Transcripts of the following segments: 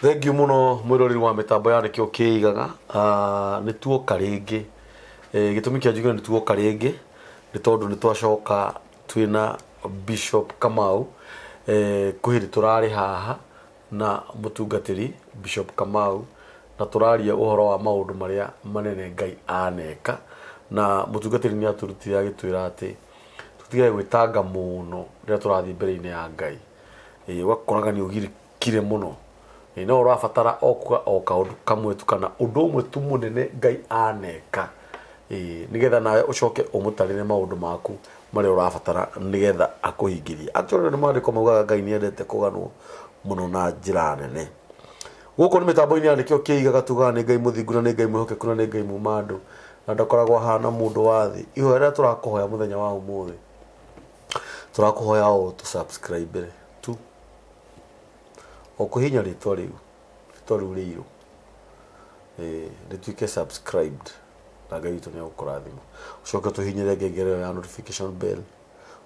Thengiũ mũno mwĩroreri wa mĩtambo ya nĩkĩo kĩigaga. Nĩ tuoka rĩngĩ. Gĩtũmi kĩa njuge nĩ tuoka rĩngĩ nĩ tondũ nĩ twacoka twĩna Bishop Kamau. Kwĩ hĩndĩ tũrarĩ haha na mũtungatĩri Bishop Kamau na tũraria ũhoro wa maũndũ marĩa manene Ngai aneka, na mũtungatĩri nĩ atũrutire agĩtwĩra atĩ tũtigage gwĩtanga mũno rĩrĩa tũrathiĩ mbere-inĩ ya Ngai. Ũgakoraga nĩ ũgirĩkire mũno. No ũrabatara o kuga o kaũndũ kamwe tu kana ũndũ ũmwe tu mũnene Ngai aneka, nĩgetha nawe ũcoke ũmũtarĩre maũndũ maku marĩa ũrabatara nĩgetha akũhingĩrie. Actually nĩ maandĩko maugaga Ngai nĩ endete kũganwo mũno na njĩra nene. Gũkũ nĩ mĩtambo-inĩ ya nĩkĩo kĩigaga tugaga nĩ Ngai mũthingu na nĩ Ngai mwĩhokeku na nĩ Ngai muma andũ na ndakoragwo ahana mũndũ wa thĩ. Ihoya rĩrĩa tũrakũhoya mũthenya wa ũmũthĩ, tũrakũhoya o ũtũ subscribe tu, o kũhihinya rĩtwa rĩu, rĩtwa rĩu rĩirũ, rĩtuĩke subscribed na Ngai witũ nĩ egũkũrathima. Ũcoke ũtũhihinyĩre ngengere ĩyo ya notification bell,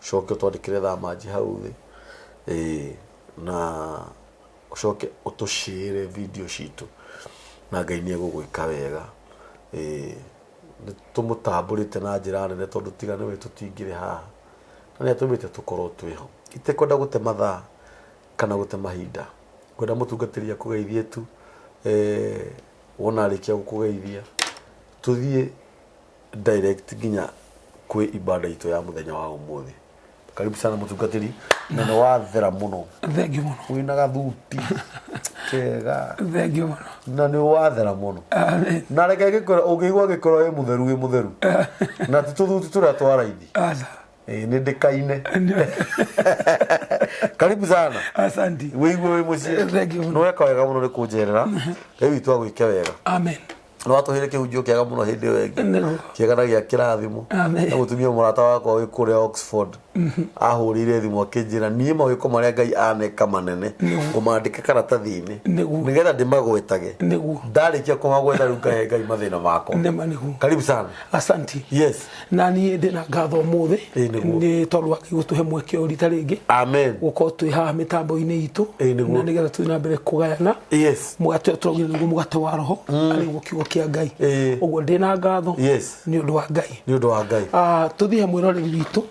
ũcoke ũtwandĩkĩre thamanji hau thĩ, na ũcoke ũtũcĩĩre video citũ na Ngai nĩ egũgwĩka wega. Nĩ tũmũtambũrĩte na njĩra nene tondũ tiga nĩwe tũtingĩrĩ haha na nĩ atũmĩte tũkorwo twĩho. Itekwenda gũte mathaa kana gũte mahinda, ngwenda mũtungatĩri akũgeithie tu, wona arĩkia gũkũgeithia tũthiĩ direct nginya kwĩ ibada itũ ya mũthenya wa ũmũthĩ. Karibu sana mũtungatĩri, na nĩ wathera mũno. Thengiũ mũno. Wĩna gathuti kega. Thengiũ mũno. Na nĩ wathera mũno. Amen. Na reke ngĩkwĩra ũngĩigua ngĩkwĩra wĩ mũtheru wĩ mũtheru. Na ti tũthuti tũrĩa twa raithi. Aca. Ĩĩ, nĩ ndĩkaine. Karibu sana. Asanti. Wĩigue wĩ mũciĩ. Thank you mũno. Nĩ weka wega mũno nĩ kũnjerera. Ngai witũ agwĩke wega. Amen. Nĩ watũheire kĩhunjio kĩega mũno hĩndĩ ĩyo ĩngĩ. Nĩguo. Kĩega na gĩa kĩrathimo. Amen. Na mũtumia mũrata wakwa wĩ kũrĩa Oxford ahũrĩire thimũ akĩnjĩra niĩ mawĩko marĩa Ngai aneka manene ngũmandĩka karatathi-inĩ Nĩguo. nĩgetha ndĩmagwetage. Nĩguo. Ndarĩkia kũmagweta rĩu ngahe Ngai mathĩna makwa. Nĩma nĩguo. Karibu sana. Asanti. Yes. Na niĩ ndĩna ngatho ũmũthĩ Ĩĩ, nĩguo. nĩ tondũ wa Ngai gũtũhe mweke ũyũ rita rĩngĩ Amen. gũkorwo twĩ haha mĩtambo-inĩ itũ Ĩĩ, nĩguo. na nĩgetha tũthiĩ na mbere kũgayana Yes. mũgate ũyũ tũraugire nĩguo mũgate wa roho arĩ guo kiugo kĩa Ngai. Ĩĩ. Ũguo ndĩna ngatho Yes. nĩ ũndũ wa Ngai. Nĩ ũndũ wa Ngai. Tũthiĩ he mwĩroreri witũ.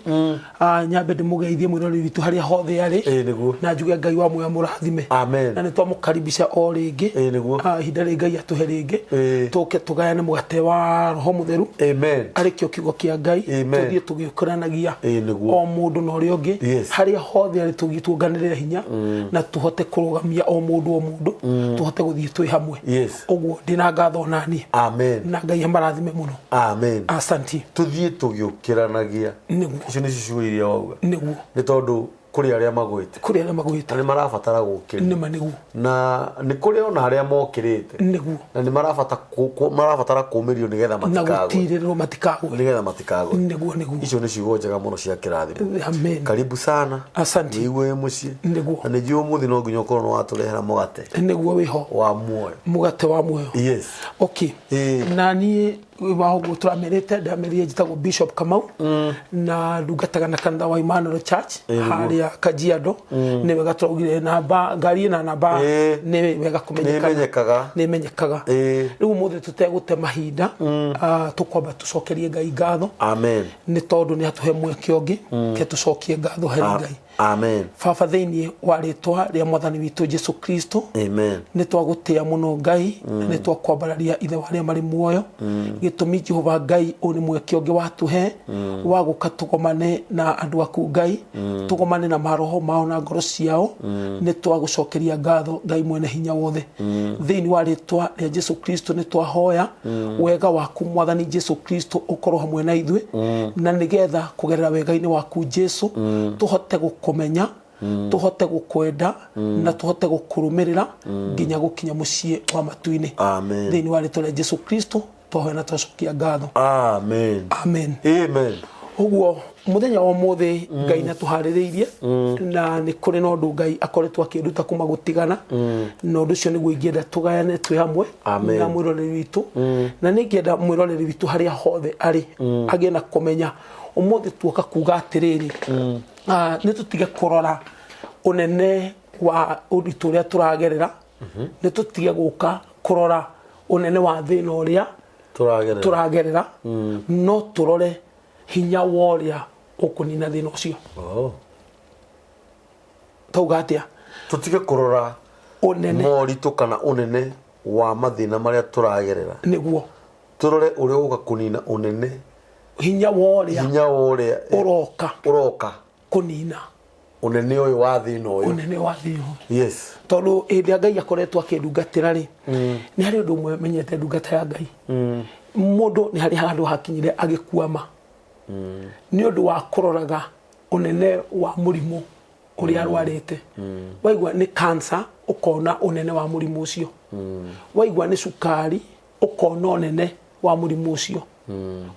Nyambe ndĩmũgeithie mwĩroreri witũ harĩa hothe arĩ. Ĩĩ, nĩguo. Na njuge Ngai wa muoyo amũrathime. Amen. Na nĩ twamũkaribisha o rĩngĩ. Ĩĩ, nĩguo. Ihinda rĩrĩ Ngai atũhe rĩngĩ. Ĩĩ. Tũke tũgayane mũgate wa roho mũtheru. Amen. Arĩ kĩo kiugo kĩa Ngai. Amen. Tũthiĩ tũgĩũkĩranagia. Ĩĩ, nĩguo. O mũndũ na ũrĩa ũngĩ. Yes. Harĩa hothe arĩ tũthiĩ tuonganĩrĩre hinya na tũhote kũrũgamia o mũndũ o mũndũ. Tũhote gũthiĩ twĩ hamwe. Yes. Ũguo ndĩna ngatho naniĩ. Amen. Na Ngai amarathime mũno. Amen. Asanti. Tũthiĩ tũgĩũkĩranagia. Nĩguo. Icio nĩcio ciugo iria wauga. Nĩguo. Nĩ tondũ kũrĩ arĩa magwĩte. Kũrĩ arĩa magwĩte. Na nĩ marabatara gũkĩrio. Nĩma nĩguo. Na nĩ kũrĩ ona arĩa mokĩrĩte. Nĩguo. Na nĩ marabatara kũmĩrio nĩgetha Na matikagwe. gũtirĩrĩrwo matikagwe. Nĩgetha matikagwe. Nĩguo nĩguo. Icio nĩ ciugo njega mũno cia kĩrathimo. Amen. Karibu sana. Asante. Wĩigue wĩ mũciĩ. Nĩguo. Na nĩ njũĩ ũmũthĩ no nginya ũkorwo nĩ watũrehera mũgate. Nĩguo wĩho. Wa muoyo. Mũgate wa muoyo. Yes. Okay. Ĩĩ. Na niĩ wa ũguo tũramerĩte ndamerire njĩtagwo Bishop Kamau na ndungataga na kanitha wa Emmanuel Church Ĩĩ, nĩguo. harĩa Kajiado. Nĩ wega tũraugire namba ngari ĩna namba Ĩĩ. nĩ wega kũmenyekana. Nĩ ĩmenyekaga. Nĩ ĩmenyekaga. Ĩĩ. Rĩu ũmũthĩ tũtegũte mahinda tũkwamba tũcokerie Ngai ngatho. Amen. Nĩ tondũ nĩ atũhe mweke ũngĩ ke tũcokie ngatho harĩ Ngai. Amen. Baba thĩinĩ wa rĩtwa rĩa mwathani witũ Jesu Kristo. Amen. Nĩ twagũtĩa mũno Ngai na nĩ twakwambararia ithe wa arĩa marĩ muoyo. Gĩtũmi Jehova Ngai ũyũ nĩ mweke ũngĩ watũhe wa gũka tũgomane na andũ aku Ngai, tũgomane na maroho mao na ngoro ciao. Nĩ twagũcokeria ngatho Ngai mwene hinya wothe. Thĩinĩ wa rĩtwa rĩa Jesu Kristo nĩ twahoya wega waku mwathani Jesu Kristo ũkorwo hamwe na ithuĩ, na nĩgetha kũgerera wega-inĩ waku Jesu tũhote gũkũmenya, tũhote gũkwenda, na tũhote gũkũrũmĩrĩra nginya gũkinya mũciĩ wa matu-inĩ. Amen. Thĩinĩ wa rĩtwa rĩa Jesu Kristo twahoya na twacokia ngatho. Amen. Amen. Amen. Ũguo mũthenya wa ũmũthĩ Ngai nĩ atũharĩrĩirie na nĩ kũrĩ na ũndũ Ngai akoretwo akĩnduta kuma gũtigana, na ũndũ ũcio nĩguo ingĩenda tũgayane twĩ hamwe Amen. na mwĩroreri witũ, na nĩ ingĩenda mwĩroreri witũ harĩa hothe arĩ agĩe na kũmenya ũmũthĩ tuoka kuga atĩrĩrĩ, nĩ tũtige kũrora ũnene wa ũritũ ũrĩa tũragerera. Nĩ tũtige gũka kũrora ũnene wa thĩna ũrĩa tũragerera. Tũragerera, no tũrore hinya wa ũrĩa ũkũnina thĩna ũcio. Oh. Tauga atĩa? Tũtige kũrora ũnene moritũ kana ũnene wa mathĩna marĩa tũragerera, nĩguo tũrore ũrĩa ũgũka kũnina ũnene, hinya wa ũrĩa hinya wa ũrĩa ũroka ũroka kũnina ũnene ũyũ wa thĩna ũyũ. Ũnene wa thĩna ũyũ. Tondũ hĩndĩ ĩrĩa Ngai akoretwo akĩndungatĩra rĩ, nĩ harĩ ũndũ ũmwe menyete ndungata ya Ngai, mũndũ nĩ harĩ handũ hakinyire agĩkuama nĩ ũndũ wa kũroraga ũnene wa mũrimũ ũrĩa arwarĩte. Waigua nĩ cancer, ũkona ũnene wa mũrimũ ũcio. Waigua nĩ cukari, ũkona ũnene wa mũrimũ ũcio.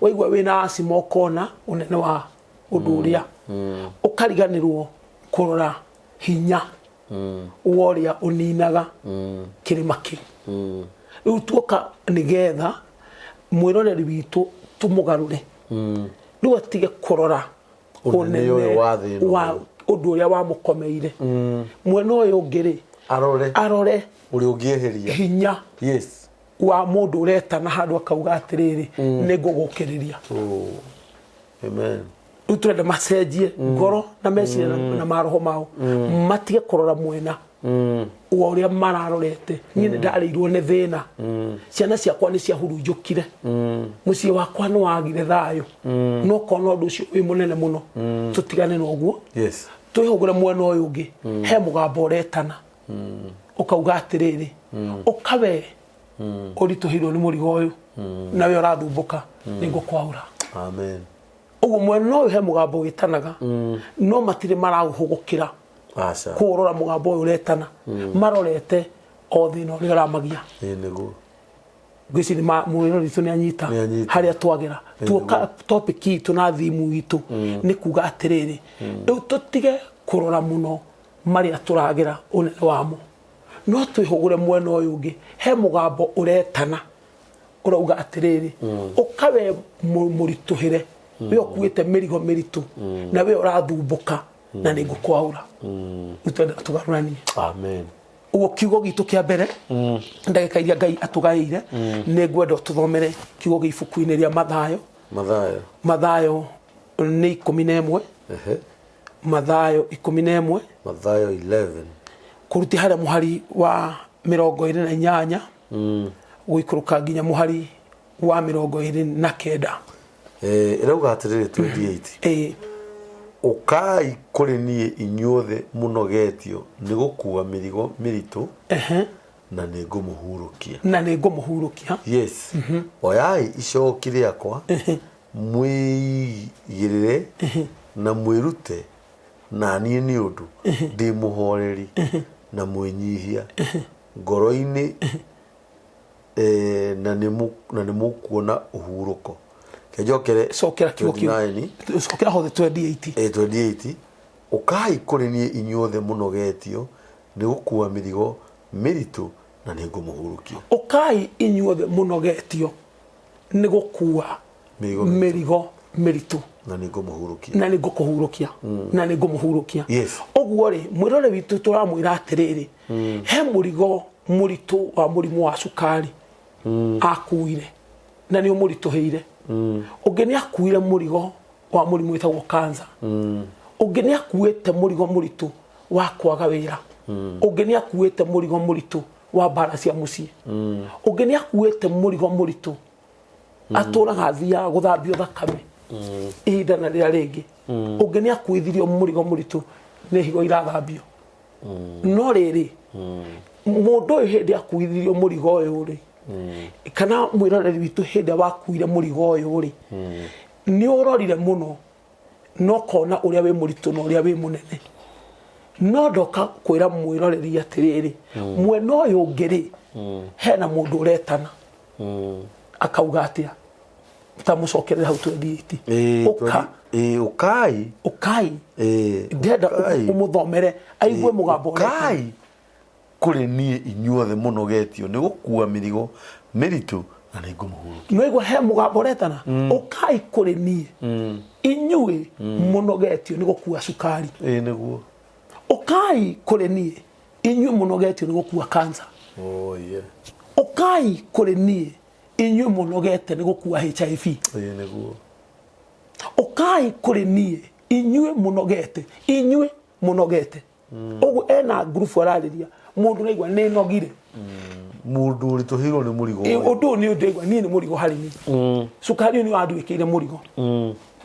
Waigua wĩna asthma, ũkona ũnene wa ũndũ ũrĩa, ũkariganĩrwo kũrora hinya wa ũrĩa ũninaga kĩrĩma kĩu. Rĩu tuoka nĩgetha mwĩroreri witũ tũmũgarũre, rĩu atige kũrora ũnene ũyũ wa thĩna wa ũndũ ũrĩa wamũkomeire. Mwena ũyũ ũngĩ rĩ, arore arore ũrĩa ũngĩeheria hinya wa mũndũ ũretana handũ akauga atĩrĩrĩ, nĩ ngũgũkĩrĩria. Oh. Amen. Rĩu tũrenda macenjie ngoro na meciria na maroho mao, matige kũrora mwena wa ũrĩa mararorete. Niĩ nĩ ndarĩirwo nĩ thĩna, ciana ciakwa nĩ ciahurunjũkire, mũciĩ wakwa nĩ wagire thayũ, no kona ũndũ ũcio wĩ mũnene mũno. Tũtigane na ũguo, twĩhũgũre mwena ũyũ ũngĩ. He mũgambo ũretana ũkauga atĩrĩrĩ, ũkawe ũritũhĩirwo nĩ mũrigo ũyũ na we ũrathumbũka, nĩ ngũkwaũra. Amen. Ũguo mwena ũyũ he mũgambo wĩtanaga, no matirĩ maraũhũgũkĩra Aca. kũũrora mũgambo ũyũ ũretana. Marorete o thĩna ũrĩa ũramagia. Ĩĩ nĩguo. Ngwĩciria mwĩrori witũ nĩ anyita Nĩ anyita. harĩa twagera. Tuoka topic itũ na thimu itũ nĩ kuga atĩrĩrĩ, rĩu tũtige kũrora mũno marĩa tũragera ũnene wamo, no twĩhũgũre mwena ũyũ ũngĩ. He mũgambo ũretana ũrauga atĩrĩrĩ, ũkawe mũritũhĩre, we ũkuĩte mĩrigo mĩritũ na we ũrathumbũka, na nĩ ngũkwaũra. Rĩu twenda tũgarũranie. Amen. Ũguo kiugo gitũ kĩa mbere, ndagĩka iria Ngai atũgaĩire, nĩ ngwenda tũthomere kiugo gĩ ibuku-inĩ rĩa Mathayo. Mathayo. Mathayo nĩ 11. Mathayo 11. Mathayo 11. Kũrutia harĩa mũhari wa 28 gũikũrũka nginya mũhari wa 29. Eh, ĩrauga atĩrĩrĩ, 28: Ũkai kũrĩ niĩ inyuothe mũnogetio nĩ gũkuua mĩrigo mĩritũ, na nĩ ngũmũhurũkia. Na nĩ ngũmũhurũkia. Yes. Oyai icoki rĩakwa mwĩigĩrĩre na mwĩrute na niĩ, nĩ ũndũ ndĩ mũhoreri na mwĩnyihia ngoro-inĩ, na nĩ mũkuona ũhurũko. Kenjokere. Cokera kiugo kĩu. 29. Cokera hothe 28. 28: Ũkai kũrĩ niĩ inyuothe mũnogetio nĩ gũkuua mĩrigo mĩritũ, na nĩ ngũmũhurũkia. Ũkai inyuothe mũnogetio nĩ gũkua mĩrigo mĩritũ. Mĩrigo mĩritũ, na nĩ ngũmũhurũkia. Na nĩ ngũkũhurũkia, na nĩ ngũmũhurũkia. Ũguo rĩ, mwĩrore witũ tũramwĩra atĩrĩrĩ, he mũrigo mũritũ wa mũrimũ wa cukari akuire na nĩ ũmũritũhĩire. Ũngĩ nĩ akuire mũrigo wa mũrimũ wĩtagwo cancer. Ũngĩ nĩ akuĩte mũrigo mũritũ wa kwaga wĩra. Ũngĩ nĩ akuĩte mũrigo mũritũ wa mbara cia mũciĩ. Ũngĩ nĩ akuĩte mũrigo mũritũ, atũraga athiaga gũthambio thakame ihinda na rĩrĩa rĩngĩ. Ũngĩ nĩ akuithirio mũrigo mũritũ nĩ higo irathambio. No rĩrĩ, mũndũ ũyũ hĩndĩ akuithirio mũrigo ũyũ rĩ, kana mwĩroreri witũ, hĩndĩ wakuire mũrigo ũyũ rĩ, nĩ ũrorire mũno no kona ũrĩa wĩ mũritũ na ũrĩa wĩ mũnene. No ndoka kwĩra mwĩroreri atĩrĩrĩ, mwena ũyũ ũngĩ rĩ, hena mũndũ ũretana akauga atĩa? Tamũcokerere hau 28. Ũka. Ũkai. Ũkai. Ndĩrenda ũkai. Ũmũthomere aigue mũgambo ũretana. Ũkai kũrĩ niĩ inyuothe mũnogetio nĩ gũkuua mĩrigo mĩritũ, na nĩ ngũmũhurũkia. Nĩwaigua he mũgambo ũretana, ũkai kũrĩ niĩ inyuĩ mũnogetio nĩ gũkua cukari. Ĩĩ nĩguo. Ũkai kũrĩ niĩ. Inyuĩ mũnogetio nĩ gũkua cancer. Oh yeah. Ũkai kũrĩ niĩ inyuĩ mũnogete nĩ gũkua HIV. Ĩĩ nĩguo. Ũkai kũrĩ niĩ inyuĩ mũnogete, inyuĩ mũnogete. Ũguo ena ngurubu ararĩria mũndũ ũraigua nĩ nogire. Mũndũ ũritũhĩirwo nĩ mũrigo Ĩ, ũyũ. Ũndũ ũyũ nĩ ndĩraigua niĩ nĩ mũrigo harĩ niĩ. Cukari ũyũ nĩ wanduĩkĩire mũrigo.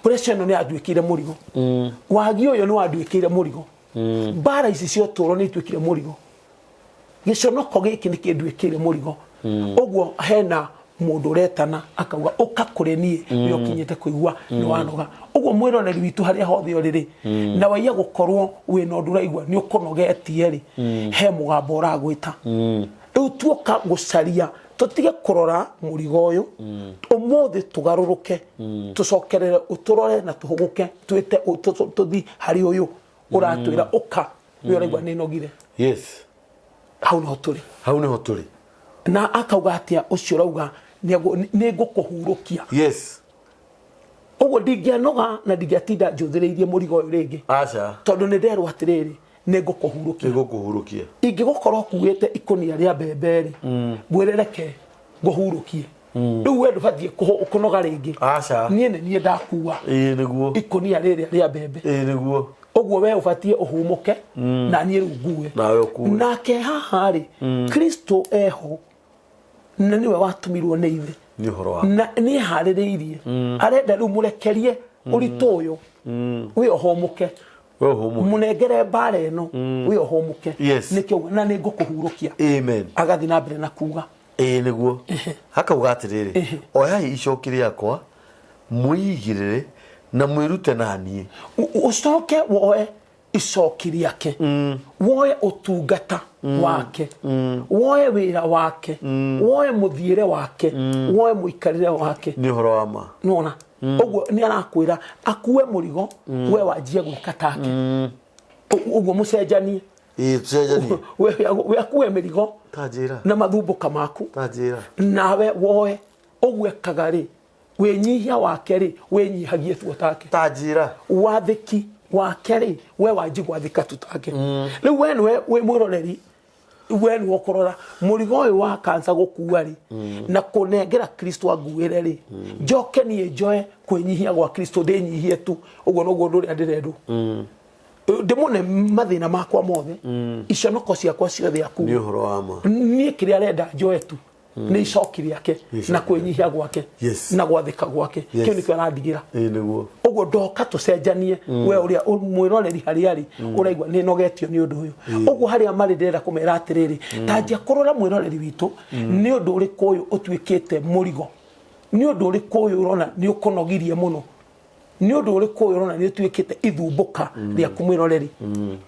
Pressure ĩno nĩ yanduĩkĩire mũrigo. Wagi ũyũ nĩ wanduĩkĩire mũrigo. Mbara ici cia ũtũũro nĩ ituĩkire mũrigo. Gĩconoko gĩkĩ nĩ kĩnduĩkĩire mũrigo. Ũguo hena mũndũ ũretana akauga ũka kũrĩ niĩ we ũkinyĩte kũigua nĩ wanoga. Ũguo mwĩroreri witũ harĩa hothe ũrĩ rĩ, na waiya gũkorwo wĩna ũndũ ũraigua nĩ ũkũnogetie rĩ, he mũgambo ũragwĩta. Rĩu tuoka gũcaria tũtige kũrora mũrigo ũyũ, ũmũthĩ tũgarũrũke, tũcokerere ũtũrore na tũhũgũke twĩte tũthiĩ harĩ ũyũ ũratwĩra ũka we ũraigua nĩ nogire. Yes. Hau niho tũrĩ. Hau niho tũrĩ. Na akauga atĩa ũcio ũrauga nĩ ngũkũhurũkia. Yes. Ũguo ndingĩanoga na ndingĩatinda njũthĩrĩirie mũrigo ũyũ rĩngĩ. Aca. Tondũ nĩ nderwo atĩrĩrĩ, nĩ ngũkũhurũkia. Nĩ ngũkũhurũkia. Ingĩgũkorwo ũkuĩte ikũnia rĩa mbembe rĩ, ngwĩre reke ngũhurũkie. Rĩu we ndũbatiĩ kũnoga rĩngĩ. Aca. Niĩ nĩ niĩ ndakua. Ĩĩ nĩguo. Ikũnia rĩrĩa rĩa mbembe. Ĩĩ nĩguo. Ũguo we ũbatiĩ ũhumũke na niĩ rĩu ngue. Nawe ũkue. Nake haha rĩ, Kristo eho na nĩwe watũmirwo nĩ ithe. Nĩ ũhoro wa. Na nĩ eharĩrĩirie. Arenda rĩu mũrekerie ũritũ ũyũ. We ũhũmũke. We ũhũmũke. Mũnengere mbara ĩno. We ũhũmũke. Yes. Nĩkĩo na nĩ ngũkũhurũkia. Amen. Agathiĩ na mbere na kuga. Ĩĩ nĩguo. Hakauga atĩrĩrĩ, oyai icoki rĩakwa mwĩigĩrĩre na mwĩrute na niĩ. Ũcoke woe icoki rĩake, woe ũtungata wake, woe wĩra wake, woe mũthiĩre wake, woe mũikarĩre wake. Nĩ ũhoro wa ma. Nĩwona? Ũguo nĩ arakwĩra akue mũrigo, we wanjie gwĩka take. Ũguo mũcenjanie. Ĩĩ tũcenjanie. We akue mĩrigo Ta njĩra. na mathumbũka maku. Ta njĩra. Nawe woe ũguo ekaga rĩ, wĩnyihia wake rĩ, wĩnyihagie tu take. Ta njĩra. Wathĩki wake rĩ, we wanji gwathĩka tu take. Rĩu we nĩwe wĩ mwĩroreri, we nĩwe ũkũrora mũrigo ũyũ wa kansa gũkua rĩ, na kũnengera Kristo anguĩre rĩ, njoke niĩ njoe kwĩnyihia gwa Kristo ndĩnyihie tu, ũguo noguo ũndũ ũrĩa ndĩrendwo. Ndĩmũne mathĩna makwa mothe, iconoko ciakwa ciothe akue. Nĩ ũhoro wa ma. Niĩ kĩrĩa arenda njoe tu nĩ icoki rĩake Icoki na kwĩnyihia gwake Yes. na gwathĩka gwake. Yes. Kĩu nĩkĩo arandigĩra. Ĩĩ nĩguo. Ũguo ndoka tũcenjanie, we ũrĩa mwĩroreri harĩa arĩ ũraigua nĩ nogetio nĩ ũndũ ũyũ. Ũguo harĩa marĩ ndĩrenda kũmera atĩrĩrĩ, ta njia kũrora mwĩroreri witũ, nĩ ũndũ ũrĩkũ ũyũ ũtuĩkĩte mũrigo, nĩ ũndũ ũrĩkũ ũyũ ũrona nĩ ũkũnogirie mũno, nĩ ũndũ ũrĩkũ ũyũ ũrona nĩ ũtuĩkĩte ithumbũka rĩaku mwĩroreri.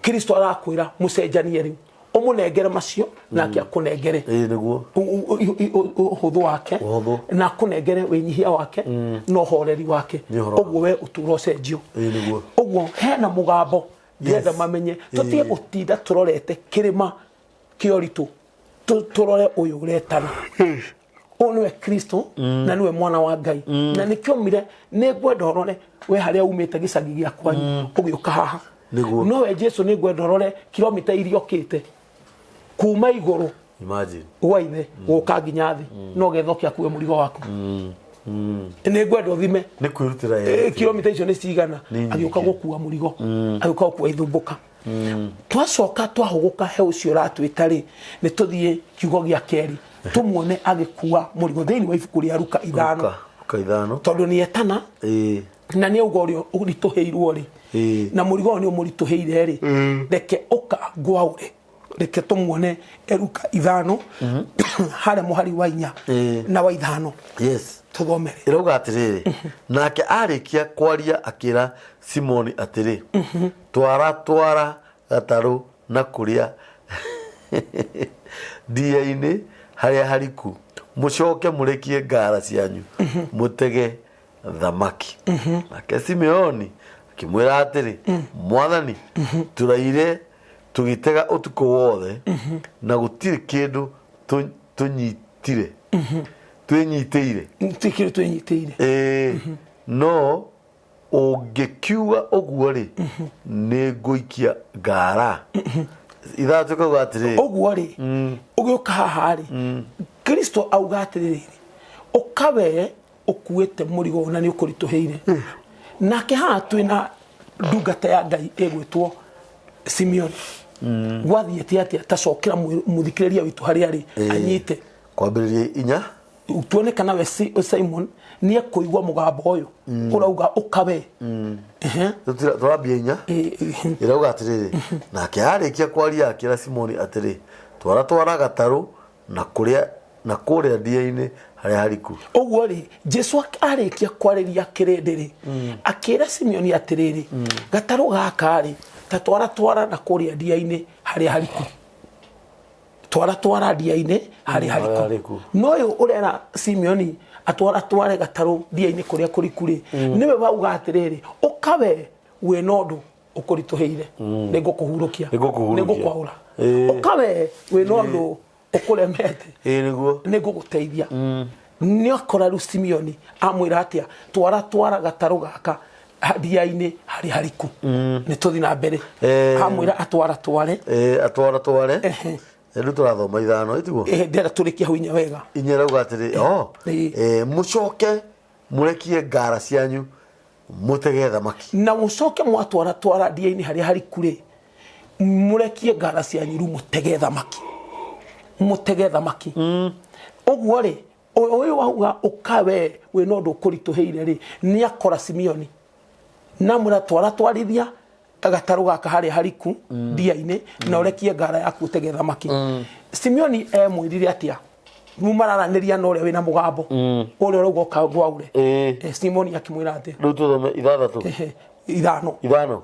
Kristo arakwĩra mũcenjanie rĩu, ũmũnengere macio nake akũnengere Ĩĩ nĩguo. Ũhũthũ wake. Ũhũthũ. Na akũnengere wĩnyihia wake na ũhoreri wake. Nĩ ũhoro wa Ũguo we ũtũũro ũcenjio. Ĩĩ nĩguo. Ũguo hena mũgambo ndĩrenda Yes. mamenye, tũtige gũtinda tũrorete kĩrĩma kĩa ũritũ, tũrore ũyũ ũretana. Ũyũ nĩwe Kristo na nĩwe mwana wa Ngai, na nĩkĩo mire nĩ ngwenda ũrore we harĩa umĩte gĩcagi gĩa kwanyu ũgĩũka haha. Nĩguo. Nowe Jesu nĩ ngwenda ũrore kilomita iria ũkĩte kuma igũrũ Imagine. gwa ithe gũka nginya thĩ, no getha ũke akue mũrigo waku. Nĩ ngwenda ũthime Nĩ kwĩrutĩra kilomita icio nĩ cigana. Nĩ nyingĩ. Agĩũka gũkua mũrigo, agĩũka gũkua ithumbũka. Twacoka twahũgũka he ũcio ũratwĩta rĩ, nĩ tũthiĩ kiugo gĩa kerĩ tũmuone agĩkua mũrigo thĩinĩ wa ibuku rĩa Luka 5. Luka 5. Tondũ nĩ etana na nĩ auga ũrĩa ũritũhĩirwo rĩ, na mũrigo ũyũ nĩ ũmũritũhĩire rĩ, reke ũka ngwaũre. Reke tũmuone Luka 5 harĩa mũhari wa 4 na wa 5. Yes. Tũthomere. Ĩrauga atĩrĩrĩ, nake arĩkia kwaria akĩra Simoni atĩrĩ, twara twara gatarũ na kũrĩa ndia-inĩ harĩa hariku, mũcoke mũrekie ngara cianyu mũtege thamaki. Nake Simeoni akĩmwĩra atĩrĩ, Mwathani, tũraire tũgĩtega ũtukũ wothe na gũtirĩ kĩndũ tũnyitire twĩnyitĩire. Gũtirĩ kĩndũ twĩnyitĩire. Ĩĩ, no ũngĩkiuga ũguo rĩ, nĩ ngũikia ngara. Ithatũ kauga atĩrĩ. Ũguo rĩ, ũgĩũka haha rĩ, Kristo auga atĩrĩrĩ, ũka we ũkuĩte mũrigo na nĩ ũkũritũhĩire. Nake haha twĩna ndungata ya Ngai ĩgwĩtwo Simeon. Gwathiĩte atĩa? Ta cokera mũthikĩrĩria witũ harĩa arĩ anyite. Kwambĩrĩria 4. Tuone kana we Simon nĩ ekũigua mũgambo ũyũ ũrauga ũka we. Ehe. Tũrambia 4. Ĩrauga atĩrĩrĩ, nake arĩkia kwaria akĩra Simoni atĩrĩ, twara twara gatarũ na kũrĩa na kũrĩa ndia-inĩ harĩa hariku. Ũguo rĩ, Jesu arĩkia kwarĩria kĩrĩndĩ rĩ, akĩra Simeoni atĩrĩrĩ, gatarũ gaka rĩ, ta twara twara na kũrĩa ndia-inĩ harĩa hariku. Twara twara ndia-inĩ harĩa Harĩa hariku. hariku. No ũyũ ũrera Simeoni atwara tware gatarũ ndia-inĩ kũrĩa kũriku rĩ, nĩwe wauga atĩrĩrĩ, ũka we wĩna ũndũ ũkũritũhĩire, nĩngũkũhurũkia, Nĩngũkũhurũkia. nĩngũkwaũra. Ũka we wĩna ũndũ ũkũremete, Ĩĩ nĩguo. Nĩngũgũteithia. Nĩ akora rĩu Simeoni amwĩra atĩa? Twara twara gatarũ gaka ndia-inĩ harĩ hariku. Nĩ tũthi na mbere. Amwĩra atwara tware. Ĩĩ, atwara tware. Rĩu tũrathoma 5, ĩtiguo? Ndĩrenda tũrĩkie hau 4 wega. 4 ĩrauga atĩrĩ, o mũcoke mũrekie ngara cianyu mũtege thamaki. Na mũcoke mwatwara twara ndia-inĩ harĩa hariku rĩ, mũrekie ngara cianyu rĩu mũtege thamaki. Mũtege thamaki. Ũguo rĩ, ũyũ wauga ũka we wĩna ũndũ ũkũritũhĩire rĩ, nĩ akora Simeoni. Na amwĩra twara twarithia gatarũ gaka harĩa hariku ndia-inĩ na ũrekie ngara yaku ũtege thamaki. Simeoni emwĩrire atĩa? Rĩu mararanĩria na ũrĩa wĩna mũgambo ũrĩa ũrauga ũka ngwaũre. Simoni akĩmwĩra atĩa? Rĩu tũthome 6. 5. 5.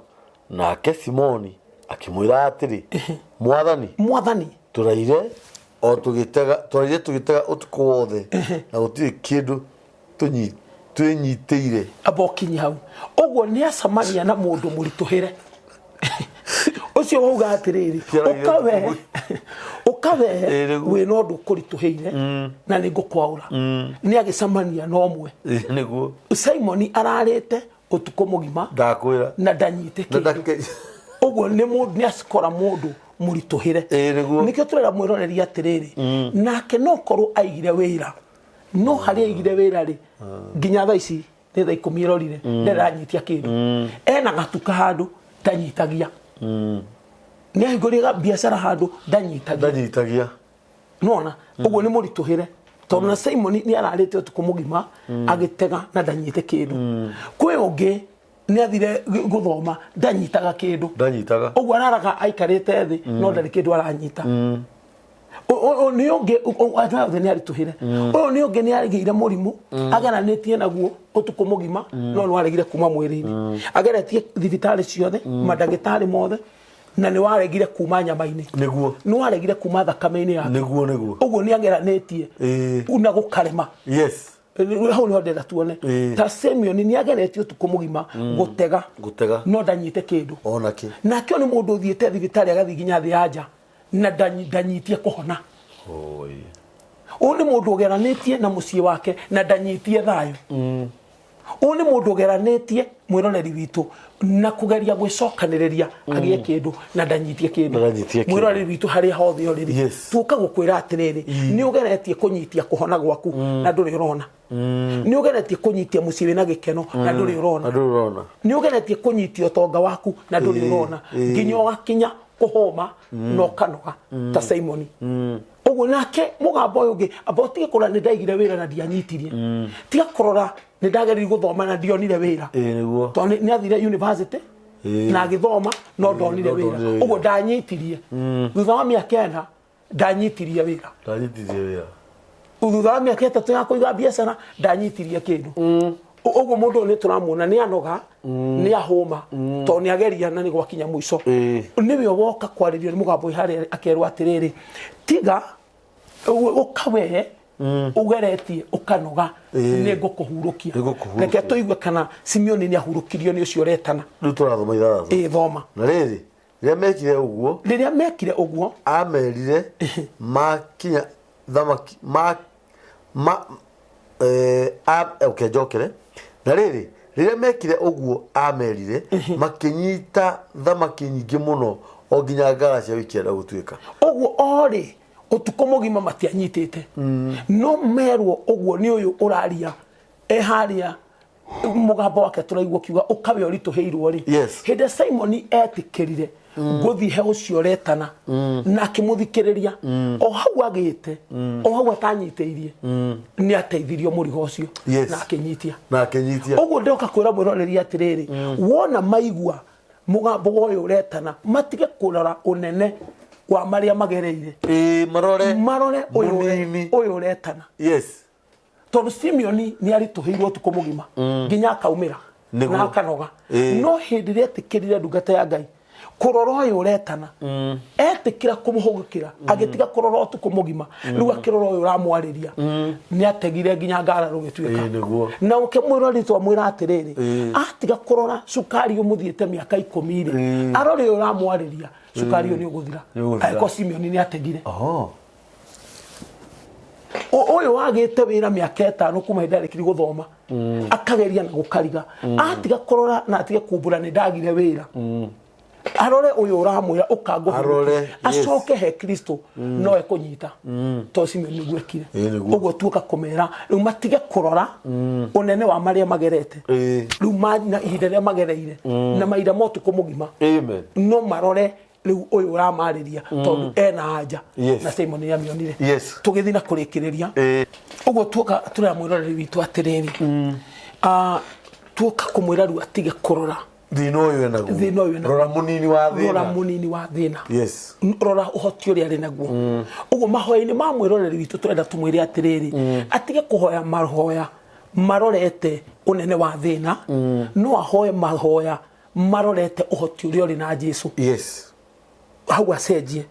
Nake Simoni akĩmwĩra atĩrĩ, Mwathani, Mwathani, tũraire o tũgĩtega, tũraire tũgĩtega ũtukũ wothe na gũtirĩ kĩndũ twĩnyitĩire. Amba ũkinye hau. Ũguo nĩ acemania na mũndũ mũritũhĩre. Ũcio wauga atĩrĩrĩ, ũka we, ũka we wĩna ũndũ ũkũritũhĩire na nĩ ngũkwaũra. Nĩ agĩcemania na ũmwe. Nĩguo. Simoni ararĩte ũtukũ mũgima Ndakwĩra. na ndanyite Na kĩndũ. Ũguo nĩ mũndũ nĩ acikora mũndũ mũritũhĩre. Nĩguo. Nĩkĩo tũrera mwĩroreri atĩrĩrĩ, nake no korwo aigire wĩra, no harĩa aigire wĩra rĩ, nginya thaa ici nĩ thaa 10 ĩrorire, ndarĩ aranyitia kĩndũ. Ena gatuka handũ ndanyitagia. Nĩ ahingũrire biacara handũ ndanyitagia. Ndanyitagia. Nona ũguo nĩ mũritũhĩre, tondũ na Simon nĩ ararĩte ũtukũ mũgima agĩtega na ndanyite kĩndũ. Kwĩ ũngĩ nĩ athire gũthoma, ndanyitaga kĩndũ. Ndanyitaga. Ũguo araraga aikarĩte thĩ no ndarĩ kĩndũ aranyita. Nĩ ũngĩ andũ aya othe nĩ aritũhĩre. Ũyũ nĩ ũngĩ nĩ agĩire mũrimũ ageranĩtie naguo ũtukũ mũgima no nĩ waregire kuma mwĩrĩ-inĩ. Ageretie thibitarĩ ciothe, mandagĩtarĩ mothe, na nĩ waregire kuma nyama-inĩ. Nĩguo. Nĩ waregire kuma thakame-inĩ yake. Nĩguo, nĩguo. Ũguo nĩ ageranĩtie na gũkarema. Hau nĩho ndĩrenda tuone. Ta Simeon nĩ ageretie ũtukũ mũgima gũtega. Gũtega. No ndanyite kĩndũ. Ona kĩ. Nake ũyũ nĩ mũndũ ũthiĩte thibitarĩ agathiĩ nginya thĩ ya nja na ndanyitie kũhona. Ũyũ nĩ mũndũ ũgeranĩtie na mũciĩ wake na ndanyitie thayũ. Ũyũ nĩ mũndũ ũgeranĩtie mwĩroreri witũ na kũgeria gwĩcokanĩrĩria agĩe kĩndũ na ndanyitie kĩndũ. Ndanyitie kĩndũ. Mwĩroreri witũ harĩa hothe ũrĩ rĩ, tuoka gũkwĩra atĩrĩrĩ, nĩ ũgeretie kũnyitia kũhona gwaku na ndũrĩ ũrona. Nĩ ũgeretie kũnyitia mũciĩ wĩna gĩkeno na ndũrĩ ũrona. Na ndũrĩ ũrona. Nĩ ũgeretie kũnyitia ũtonga waku na ndũrĩ ũrona. Nginya ũgakinya kũhũma na ũkanoga ta Simoni. Ũguo nake mũgambo ũyũ ũngĩ, amba ũtige kũrora nĩ ndaigire wĩra na ndianyitirie. Tiga kũrora nĩ ndageririe gũthoma na ndionire wĩra. Nĩguo. Tondũ nĩ athire university na agĩthoma no ndonire no wĩra. ndonire wĩra. Ũguo ndanyitirie. Thutha wa mĩaka 4 ndanyitirie wĩra. Ndanyitirie wĩra. Thutha wa mĩaka 3 ya kũiga biacara ndanyitirie kĩndũ. Ũguo mũndũ ũyũ nĩ tũramuona nĩ anoga, nĩ ahũma, tondũ nĩ ageria na nĩ gwakinya mũico. Nĩwe woka kwarĩrio nĩ mũgambo wĩ harĩa akerwo atĩrĩrĩ, tiga ũka we ũgeretie ũkanoga, nĩ ngũkũhurũkia. Nĩngũkũhurũkia. Reke tũigue kana Simeoni nĩ ahurũkirio nĩ ũcio ũretana. Rĩu tũrathoma 6. Thoma. Na rĩrĩ, rĩrĩa mekire ũguo, Rĩrĩa mekire ũguo, amerire makinya thamaki ma ma okay, njokere. Na rĩrĩ, Rĩrĩa mekire ũguo amerire, makĩnyita thamaki nyingĩ mũno o nginya ngara ciao ikĩenda gũtuĩka. Ũguo orĩ ũtukũ mũgima matianyitĩte, no merwo ũguo nĩ ũyũ ũraria e harĩa, mũgambo wake tũraigua ũkiuga ũkawe ũritũhĩirwo rĩ. Hĩndĩ ĩrĩa Simoni etĩkĩrire ngũthiĩ he ũcio ũretana na akĩmũthikĩrĩria, o hau agĩte, o hau atanyitĩirie, nĩ ateithirio mũrigo ũcio na akĩnyitia. Na akĩnyitia. Ũguo ndoka kwĩra mwĩroreri atĩrĩrĩ, wona maigua mũgambo wa ũyũ ũretana, matige kũrora ũnene wa marĩa magereire. Ĩĩ, marore marore ũyũ mũnini. Ũyũ ũretana. Tondũ Simeoni nĩ aritũhĩirwo ũtukũ mũgima nginya akaumĩra na akanoga. No hĩndĩ ĩrĩa etĩkĩrire ndungata ya Ngai kũrora ũyũ ũretana, etĩkĩra kũmũhũgũkĩra, agĩtiga kũrora ũtukũ mũgima, rĩu akĩrora ũyũ ũramwarĩria, nĩ ategire nginya ngara rũgĩtuĩka. Ĩĩ, nĩguo. Na ũkĩmwĩra rĩtwa mwĩra atĩrĩrĩ, atiga kũrora cukari ũmũthiĩte mĩaka 10 rĩ, arore ũyũ ũramwarĩria, cukari ũyũ nĩ ũgũthira. Nĩ ũgũthira. Angĩkorwo Simeoni nĩ ategire. Oho. Ũyũ wagĩte wĩra mĩaka 5 kuma hĩndĩ arĩkiri gũthoma, akageria na gũkariga, atiga kũrora na atige kumbũra nĩ ndagire wĩra, arore ũyũ ũramwĩra ũkangũhurũkia. Arore, yes. Acoke he Kristo, no ekũnyita to Simeoni nĩguo ekire. Ĩĩ, nĩguo. Ũguo tuoka kũmera rĩu matige kũrora ũnene wa marĩa magerete rĩu na ihinda rĩrĩa magereire na mahinda ma ũtukũ mũgima. Amen. No marore rĩu ũyũ ũramarĩria, tondũ ena anja. Na Simon nĩ amĩonire. Tũgĩthiĩ na kũrĩkĩrĩria, ũguo tuoka tũrera mwĩroreri witũ atĩrĩrĩ, tuoka kũmwĩra rĩu atige kũrora thĩna ũyũ enaguo. Thĩna ũyũ enaguo. Rora mũnini wa thĩna. Rora mũnini wa thĩna. Rora ũhoti ũrĩa arĩ naguo. Ũguo mahoya-inĩ ma mwĩroreri witũ tũrenda tũmwĩre atĩrĩrĩ, atige kũhoya mahoya marorete ũnene wa thĩna, no ahoe mahoya marorete ũhoti ũrĩa ũrĩ na Jesu. Hau acenjie.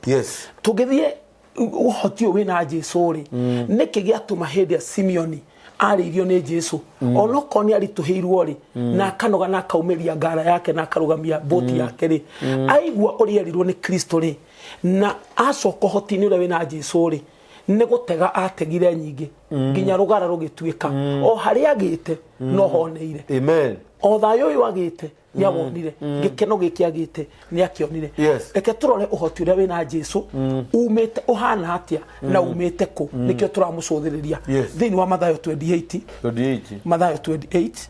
Tũngĩthiĩ ũhoti ũyũ wĩna Jesu rĩ, nĩkĩ gĩatũma hĩndĩ ya Simeoni arĩirio nĩ Jesu, onokorwo nĩ aritũhĩirwo rĩ, na akanoga na akaumĩria ngara yake na akarũgamia boti yake rĩ, aigua ũrĩa erirwo nĩ Kristo rĩ, na acoka ũhoti-inĩ ũrĩa wĩna Jesu rĩ, nĩ gũtega ategire nyingĩ nginya rũgara rũgĩtuĩka. O harĩa agĩte no honeire. Amen. O thayũ ũyũ agĩte nĩ awonire, gĩkeno gĩkĩ agĩte nĩ akĩonire. Reke tũrore ũhoti ũrĩa wĩna Jesu umĩte ũhana atĩa na umĩte kũ, nĩkĩo tũramũcũthĩrĩria. Thĩinĩ wa Mathayo 28. 28. Mathayo 28,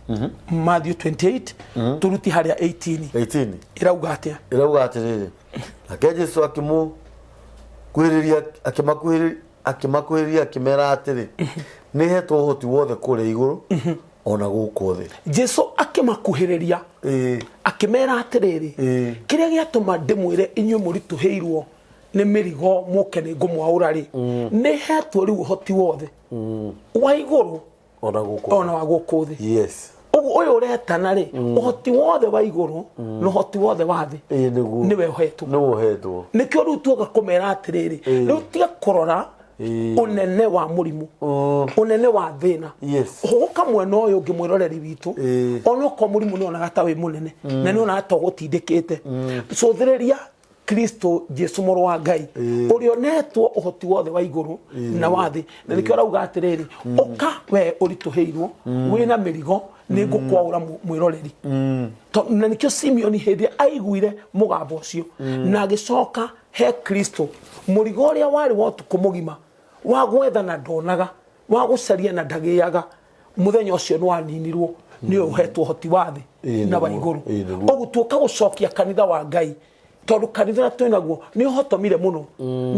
Matthew 28, tũruti harĩa 18. 18. Ĩrauga atĩa? Ĩrauga atĩrĩrĩ, nake Jesu akĩmũkuhĩrĩria, akĩmakuhĩrĩria, akĩmera atĩrĩ, nĩ hetwo ũhoti wothe kũrĩa igũrũ ona gũkũ thĩ. Jesu akĩmakuhĩrĩria, akĩmera atĩrĩrĩ, kĩrĩa gĩatũma ndĩmwĩre inyuĩ mũritũhĩirwo nĩ mĩrigo mũke nĩ ngũmwaũra rĩ, nĩ hetwo rĩu ũhoti wothe wa igũrũ ona gũkũ ona wa gũkũ thĩ. Ũguo ũyũ ũretana rĩ, ũhoti wothe wa igũrũ na ũhoti wothe wa thĩ Ĩĩ, nĩguo. nĩwe ũhetwo. Nĩwe ũhetwo. Nĩkĩo rĩu tuoka kũmera atĩrĩrĩ, rĩu tiga kũrora ũnene wa mũrimũ, ũnene wa thĩna. Hũgũka mwena ũyũ ũngĩ, mwĩroreri witũ. Onokorwo mũrimũ nĩ onaga ta wĩ mũnene na nĩ onaga ta ũgũtindĩkĩte, cũthĩrĩria Kristo Jesu mũrũ wa Ngai, ũrĩa ũnetwo ũhoti wothe wa igũrũ na wa thĩ, na nĩkĩo arauga atĩrĩrĩ, ũka we ũritũhĩirwo wĩna mĩrigo, nĩ ngũkwaũra. Mwĩroreri, na nĩkĩo Simeoni hĩndĩ ĩrĩa aiguire mũgambo ũcio na agĩcoka he Kristo, mũrigo ũrĩa warĩ wa ũtukũ mũgima wa gwetha na ndonaga, wa gũcaria na ndagĩaga, mũthenya ũcio nĩ waninirwo nĩ ũyũ ũhetwo ũhoti wa thĩ na wa igũrũ. Ũguo tuoka gũcokia kanitha wa Ngai, tondũ kanitha ũrĩa twĩ naguo nĩ ũhotomire mũno,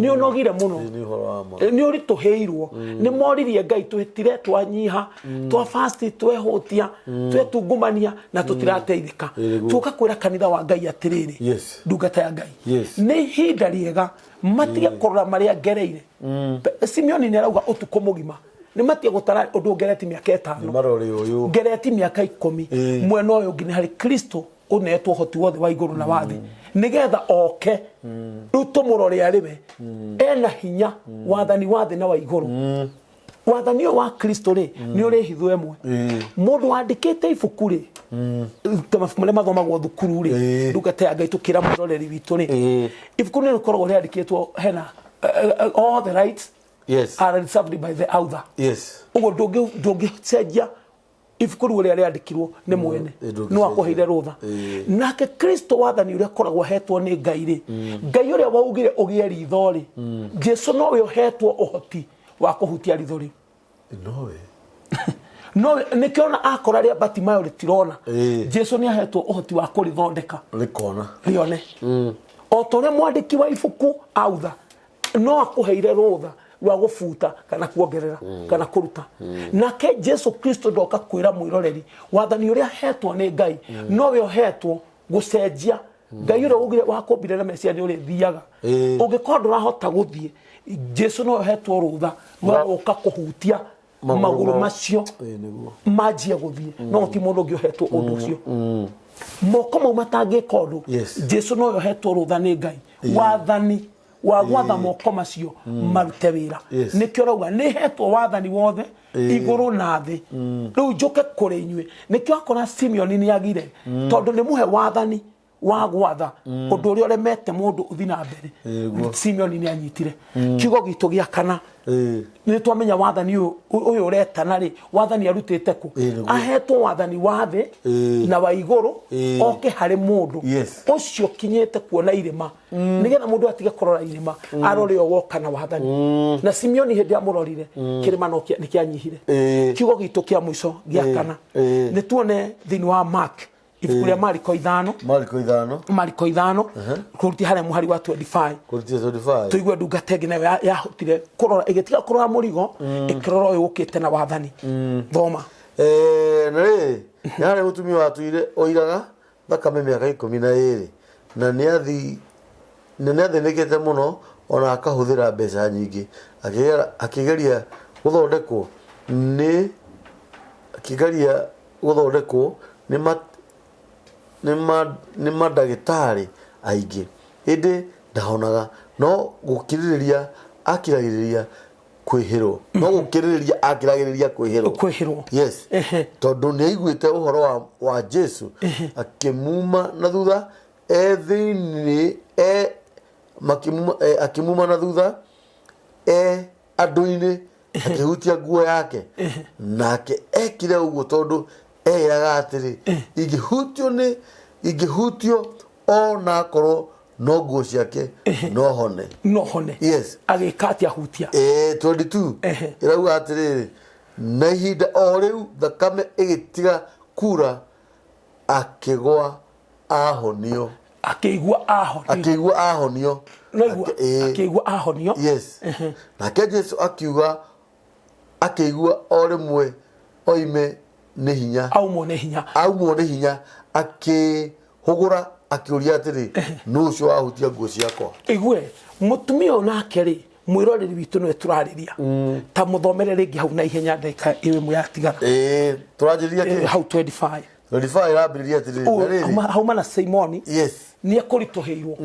nĩ ũnogire mũno. Ĩĩ, nĩ ũhoro wa ma. Nĩ ũritũhĩirwo, nĩ moririe Ngai twĩtire, twanyiha, twa fast, twehũtia, twetungumania na tũtirateithĩka. Nĩguo. Tuoka kwĩra kanitha wa Ngai atĩrĩrĩ, ndungata ya Ngai, nĩ ihinda rĩega matige kũrora marĩa ngereire. Simeoni nĩ arauga ũtukũ mũgima nĩ matige gũtara ũndũ ngereti mĩaka 5. Nĩ marore ũyũ. Ngereti mĩaka 10. Mwena ũyũ ũngĩ nĩ harĩ Kristo ũnetwo ũhoti wothe wa igũrũ na wa thĩ, nĩgetha oke rĩu tũmũrore arĩ we ena hinya wathani wa thĩ na wa igũrũ. Wathani ũyũ wa Kristo rĩ, nĩ ũrĩ hitho ĩmwe. Mũndũ wandĩkĩte ibuku rĩ, ta mabuku marĩa mathomagwo thukuru rĩ, ndungata ya Ngai, tũkĩra mwĩroreri witũ rĩ, ibuku nĩ rĩkoragwo rĩandĩkĩtwo hena all the rights are reserved by the author. Ũguo ndũngĩcenjia. Ibuku rĩu rĩrĩa rĩandĩkirwo nĩ mwene Ĩ, ndũngĩcenjia. no akũheire rũtha. Nake Kristo wathani ũrĩa akoragwo ahetwo nĩ Ngai rĩ, Ngai ũrĩa waugire ũgĩe ritho rĩ, Jesu nowe ũhetwo ũhoti wa kũhutia ritho rĩu. Nowe. No nĩkĩo ona akora rĩa Batimayo rĩtirona, Jesu nĩ ahetwo ũhoti wa kũrĩthondeka rĩkona, rĩone. O ta ũrĩa mwandĩki wa ibuku autha no akũheire rũtha rwa gũbuta kana kuongerera kana kũruta. Nake Jesu Kristo ndoka kwĩra mwĩroreri wathani ũrĩa ahetwo nĩ Ngai nowe ũhetwo gũcenjia. Ngai ũrĩa ugire wakũmbire na meciria nĩ ũrĩthiaga. Ũngĩkorwo ndũrahota gũthiĩ, Jesu nowe ũhetwo rũtha rwa gũka kũhutia magũrũ macio Ĩĩ, nĩguo. Manjie gũthiĩ, no gũtirĩ mũndũ ũngĩ ũhetwo ũndũ ũcio, moko mau matangĩka ũndũ. Jesu nowe ũhetwo rũtha nĩ Ngai, wathani wa gwatha moko macio marute wĩra. Nĩkĩo rauga nĩ hetwo wathani wothe igũrũ na thĩ, rĩu njũke kũrĩ inyuĩ. Nĩkĩo akora Simeoni nĩ agire, tondũ nĩ mũhe wathani wa gwatha ũndũ ũrĩa ũremete mũndũ ũthi na mbere. Simeoni nĩ anyitire kiugo gitũ gĩa kana. Nĩ twamenya wathani ũyũ ũyũ ũretana rĩ, wathani arutĩte kũ? Ahetwo wathani wa thĩ na wa igũrũ, oke harĩ mũndũ ũcio kinyĩte kuona irĩma, nĩgetha mũndũ atige kũrora irĩma, arore o woka na wathani. Na Simeoni hĩndĩ amũrorire, kĩrĩma no nĩ kĩanyihire. Kiugo gitũ kĩa mũico gĩa kana, nĩ tuone thĩinĩ wa Mark, ibuku rĩa Mariko 5. Mariko 5. Mariko 5, kũrutia harĩa mũhari wa 25. Kũrutia 25. Tũigue ndungata ĩngĩ nayo yahotire kũrora, ĩgĩtiga kũrora mũrigo, ĩkĩrora ũyũ ũkĩte na wathani. Thoma. Na rĩrĩ, nĩ harĩ mũtumia watũire oiraga thakame mĩaka 12, na nĩathĩnĩkĩte mũno ona akahũthĩra mbeca nyingĩ akĩgeria gũthondekwo nĩ mandagĩtarĩ aingĩ, ĩndĩ ndahonaga, no gũkirĩrĩria akiragĩrĩria kwĩhĩrwo, no gũkĩrĩrĩria akĩragĩrĩria kwĩhĩrwo. Kwĩhĩrwo. Yes. Tondũ nĩ aiguĩte ũhoro wa Jesu, akĩmuma na thutha e thĩinĩ e makĩmuma akĩmuma na thutha e andũ-inĩ, akĩhutia nguo yake. Nake ekire ũguo tondũ eĩraga atĩrĩ, Ingĩhutio o na akorwo no nguo ciake, no hone." No hone. Yes. Agĩka atĩa hutia? 22. Ĩrauga atĩrĩrĩ, na ihinda o rĩu thakame ĩgĩtiga kura, akĩgwa ahonio. Akĩigua ahonio. Akĩigua ahonio. Naigua. Akĩigua ahonio. Yes. Nake Jesu akiuga, akĩigua o rĩmwe oime nĩ hinya. Aumwo nĩ hinya. Aumwo nĩ hinya, akĩhũgũra, akĩũria atĩrĩ, "Nũ ũcio wahutia nguo ciakwa?" Igue mũtumia ũyũ nake rĩ, mwĩroreri witũ nĩwe tũrarĩria, ta mũthomere rĩngĩ hau na ihenya, ndagĩka ĩyo ĩmwe yatigara. Tũranjĩrĩria kĩ? Hau 25. 25 ĩrambĩrĩria atĩrĩrĩ, na rĩrĩ, Hauma na Simoni nĩ ekũritũhĩirwo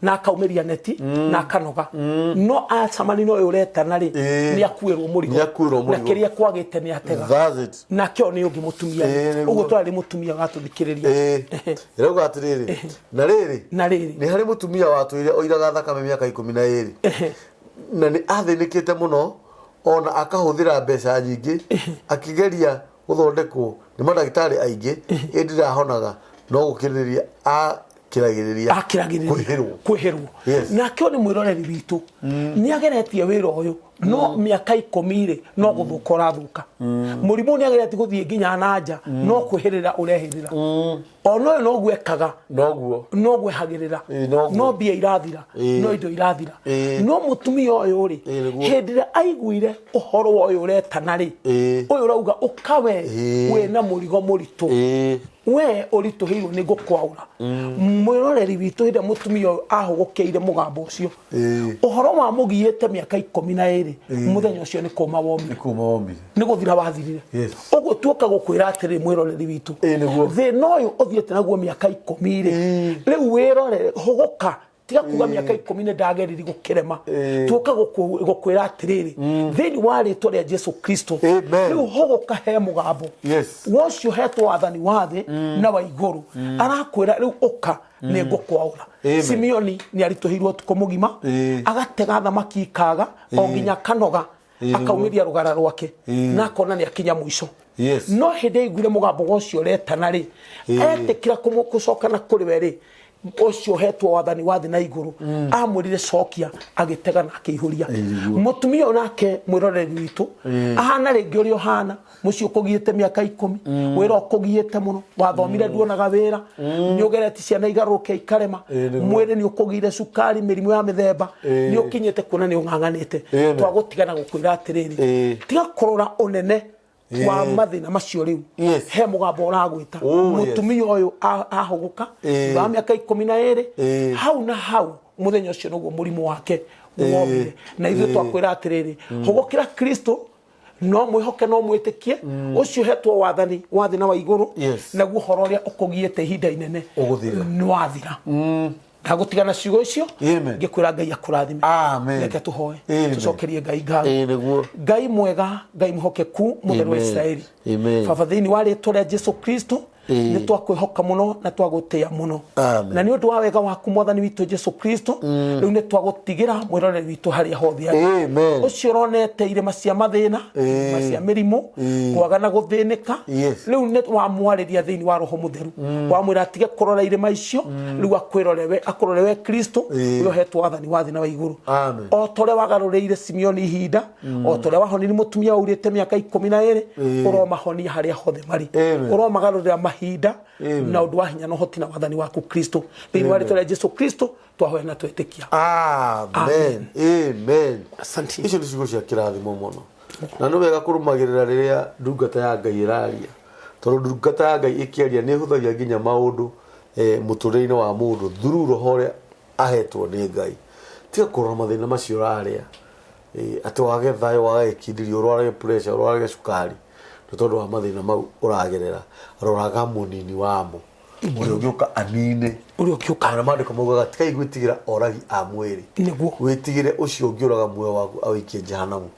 na akaumĩria neti na akanoga, no acamani na ũyũ ũretana rĩ, nĩ akuĩrwo mũrigo. Nĩ akuĩrwo Na mũrigo. kĩrĩa kwagĩte nĩ atega. That's it. Nake ũyũ nĩ ũngĩ mũtumia. Nĩguo. Ũguo tũrarĩ mũtumia watũthikĩrĩria. Ĩrauga atĩrĩrĩ, na rĩrĩ, Na rĩrĩ, nĩ harĩ mũtumia watũire oiraga thakame mĩaka 12, na nĩ athĩnĩkĩte mũno ona akahũthĩra mbeca nyingĩ akĩgeria gũthondekwo nĩ mandagĩtarĩ aingĩ, ĩndĩ ndahonaga, no gũkĩrĩrĩria akĩragĩrĩria akĩragĩrĩria kwĩhĩrwo. Kwĩhĩrwo. Nake ũyũ nĩ mwĩroreri witũ, nĩ ageretie wĩra ũyũ, no mĩaka 10 rĩ, no gũthũka ũrathũka. Mũrimũ nĩ ageretie gũthiĩ nginya na nja, no kwĩhĩrĩra ũrehĩrĩra. Ona ũyũ noguo ekaga. Noguo. No gwehagĩrĩra. Noguo. No mbia irathira, no indo irathira. No mũtumia ũyũ rĩ, Nĩguo. hĩndĩ ĩrĩa aiguire ũhoro wa ũyũ ũretana rĩ, ũyũ ũrauga ũka we wĩna mũrigo mũritũ, we ũritũhĩirwo, nĩ ngũkwaũra. Mwĩroreri witũ, hĩndĩ ĩrĩa mũtumia ũyũ ahũgũkĩire mũgambo ũcio, ũhoro wa mũgiĩte mĩaka 12, mũthenya ũcio nĩ kũma womire. Kuma womire. Nĩ gũthira wathirire. Ũguo tuoka gũkwĩra atĩrĩ, mwĩroreri witũ, Nĩguo. Thĩna ũyũ ũthiĩte naguo mĩaka 10 rĩ, rĩu wĩrorere, hũgũka, tiga kuga mĩaka 10 nĩ ndageriri gũkĩrema. Tuoka gũkwĩra atĩrĩrĩ, thĩinĩ wa rĩtwa rĩa Jesu Kristo, Amen. rĩu hũgũka he mũgambo wocio hetwo wathani wa thĩ na wa igũrũ, arakwĩra rĩu ũka, nĩ ngũkwaũra. Amen. Simeoni nĩ aritũhĩirwo ũtukũ mũgima, agatega thamaki ikaga o nginya kanoga. Akaumĩria rũgara rwake na akona nĩ akinya mũico. No hĩndĩ aiguire mũgambo wa ũcio ũretana rĩ, etĩkĩra gũcoka na kũrĩ we rĩ, ũcio ũhetwo wathani wa thĩ na igũrũ, amwĩrire cokia, agĩtega na akĩihũria. Mũtumia ũyũ nake mwĩroreri witũ ahana rĩngĩ ũrĩa ũhana mũciĩ ũkũgiĩte mĩaka 10, wĩra ũkũgiĩte mũno, wathomire nduonaga wĩra, nĩ ũgeretie ciana igarũrũke ikarema, mwĩrĩ nĩ ũkũgire cukari, mĩrimũ ya mĩthemba, nĩ ũkinyĩte kuona nĩ ũng'ang'anĩte. Twagũtigana gũkwĩra atĩrĩrĩ, tiga kũrora ũnene wa mathĩna macio rĩu. He mũgambo ũragwĩta. Mũtumia ũyũ ahũgũka thutha wa mĩaka 12, hau na hau mũthenya ũcio nĩguo mũrimũ wake womire. Na ithuĩ twakwĩra atĩrĩrĩ, hũgũkĩra Kristo, no mwĩhoke, no mwĩtĩkie ũcio ũhetwo wathani wa thĩ na wa igũrũ. Naguo ũhoro ũrĩa ũkũgiĩte ihinda inene Ũgũthira. nĩ wathira. Ndagũtigana ciugo icio Amen. ngĩkwĩra Ngai akũrathime. Amen. Reke tũhoe. Amen. Tũcokerie Ngai ngatho. Nĩguo. Ngai mwega, Ngai mũhokeku, mũtheru wa Amen. Isiraeli, Amen. Baba, thĩinĩ wa rĩtwa rĩa Jesu Kristo, nĩ twakwĩhoka mũno na twagũtĩa mũno. Amen. Na nĩ ũndũ wa wega waku, Mwathani witũ Jesu Kristo, rĩu nĩ twagũtigĩra mwĩroreri witũ harĩa hothe arĩ. Amen. Ũcio ũronete irĩma cia mathĩna, irĩma cia mĩrimũ, kwaga na gũthĩnĩka, rĩu nĩ wamwarĩria thĩinĩ wa Roho Mũtheru, wamwĩra atige kũrora irĩma icio, rĩu akwĩrore we, akũrore we Kristo, ũrĩa ũhetwo wathani wa thĩ na wa igũrũ. Amen. O ta ũrĩa wagarũrĩire Simeoni ihinda, o ta ũrĩa wahonirie mũtumia waurĩte mĩaka 12, ũromahonia harĩa hothe marĩ. Amen. Ũromagarũrĩra mahinda Amen. na ũndũ wa hinya na ũhoti na wathani waku Kristo. Thĩinĩ wa rĩtwa rĩa Jesu Kristo twahoya na twetĩkia. Amen. Amen. Asante. Icio nĩ ciugo cia kĩrathimo mũno, na nĩ wega kũrũmagĩrĩra rĩrĩa ndungata ya Ngai ĩraria, tondũ ndungata ya Ngai ĩkĩaria nĩ ĩhũthagia nginya maũndũ mũtũrĩre-inĩ wa mũndũ through roho ũrĩa ahetwo nĩ Ngai. Tiga kũrora mathĩna macio ũrarĩa, atĩ wage thayũ, wage gĩkindĩrio, ũrwarage pressure, ũrwarage cukari nĩ tondũ wa mathĩna mau ũragerera. Roraga mũnini wamo ũrĩa ũngĩũka anine. Ũrĩa ũngĩũka. Ona maandĩko maugaga tigai gwĩtigĩra oragi a mwĩrĩ, wĩtigĩre ũcio ũngĩũraga muoyo waku awĩikie jehanamu.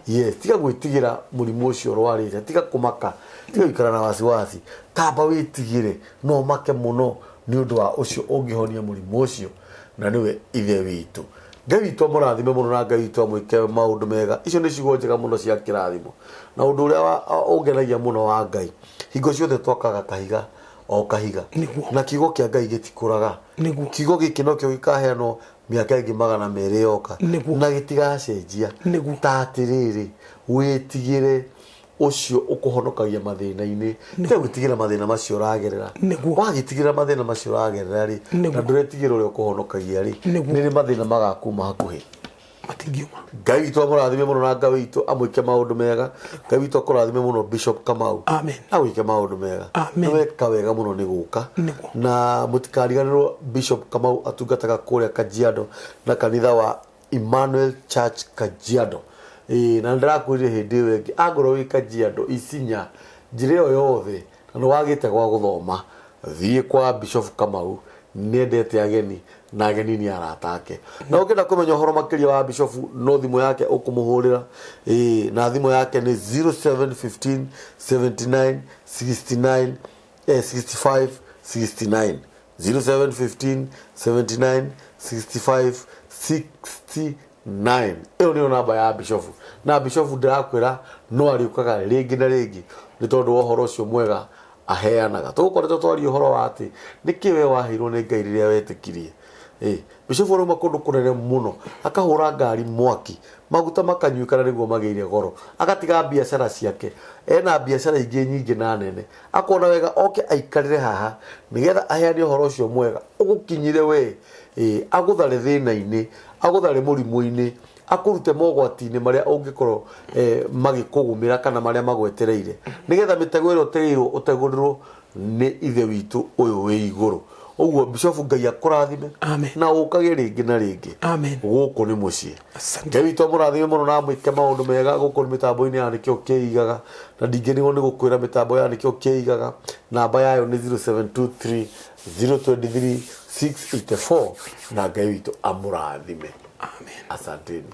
Yes, tiga gwĩtigĩra mũrimũ ũcio ũrwarĩte, tiga kũmaka, tiga gũikara na wasiwasi, tamba wĩtigĩre no make mũno nĩ ũndũ wa ũcio ũngĩhonia mũrimũ ũcio, na nĩwe Ithe witũ. Ngai witũ amũrathime mũno, na Ngai witũ amwĩke maũndũ mega. Icio nĩ ciugo njega mũno cia kĩrathimo, na ũndũ ũrĩa ũngenagia mũno wa Ngai, hingo ciothe twakaga kahiga o kahiga, na kiugo kĩa Ngai gĩtikũraga. Kiugo gĩkĩ nokĩo gĩkaheanwo mĩaka ĩngĩ 200 yoka, na gĩtigacenjia. Ta atĩrĩrĩ, wĩtigĩre ũcio ũkũhonokagia mathĩna-inĩ, tiga gwĩtigĩra mathĩna macio ũragerera. Wagĩtigĩra mathĩna macio ũragerera rĩ, na ndũretigĩra ũrĩa ũkũhonokagia rĩ, nĩ rĩ mathĩna magakuma hakuhĩ? Matingiuma. Ngai witũ amũrathime mũno, na Ngai witũ amwĩke maũndũ mega. Ngai witũ akũrathime mũno, Bishop Kamau. Amen. Agwĩke maũndũ mega. Amen. Nĩ weka wega mũno nĩ gũka. Na mũtikariganĩrwo Bishop Kamau atungataga kũrĩa Kajiado na kanitha wa Emmanuel Church Kajiado. Na ndĩrakwĩrire hĩndĩ ĩyo ĩngĩ, angorwo wĩ Kajiado Isinya, njĩra ĩyo yothe, na nĩ wagĩte gwa gũthoma, thiĩ kwa Bishop Kamau, nĩendete ageni na ageni nĩ arata ake. Na ũngĩenda kũmenya ũhoro makĩria wa Bishop, no thimũ yake ũkũmũhũrĩra, na thimũ yake nĩ 0715 79 69 65 69, 0715 79 65 69. Ĩyo nĩyo namba ya Bishop. Na Bishop ndĩrakwĩra no arĩũkaga rĩngĩ na rĩngĩ nĩ tondũ wa ũhoro ũcio mwega aheanaga. Tũgũkoretwo twaria ũhoro wa atĩ nĩkĩ we waheirwo nĩ Ngai rĩrĩa wetĩkirie. Bishop arauma kũndũ kũnene mũno, akahũra ngari mwaki, maguta makanyuĩkana nĩguo magĩire goro, agatiga biacara ciake, ena biacara ingĩ nyingĩ na nene, akona wega oke aikarĩre haha nĩgetha aheane ũhoro ũcio mwega ũgũkinyire we, agũthare thĩna-inĩ, agũthare mũrimũ-inĩ, akũrute mogwati-inĩ marĩa ũngĩkorwo magĩkũgũmĩra kana marĩa magwetereire, nĩgetha mĩtego ĩrĩa ũtegeirwo ũtegũrĩrwo nĩ Ithe witũ ũyũ wĩ igũrũ. Ũguo Bishop, Ngai akũrathime. Amen. Na ũkage rĩngĩ na rĩngĩ. Amen. Gũkũ nĩ mũciĩ. Asante. Ngai witũ amũrathime mũno na amwĩke maũndũ mega. Gũkũ nĩ mĩtambo-inĩ ya Nĩkĩo Kĩigaga, na ndingĩrigwo nĩ gũkwĩra mĩtambo ya Nĩkĩo Kĩigaga namba yayo nĩ 0723 023 684, na Ngai witũ amũrathime. Amen. Asanteni.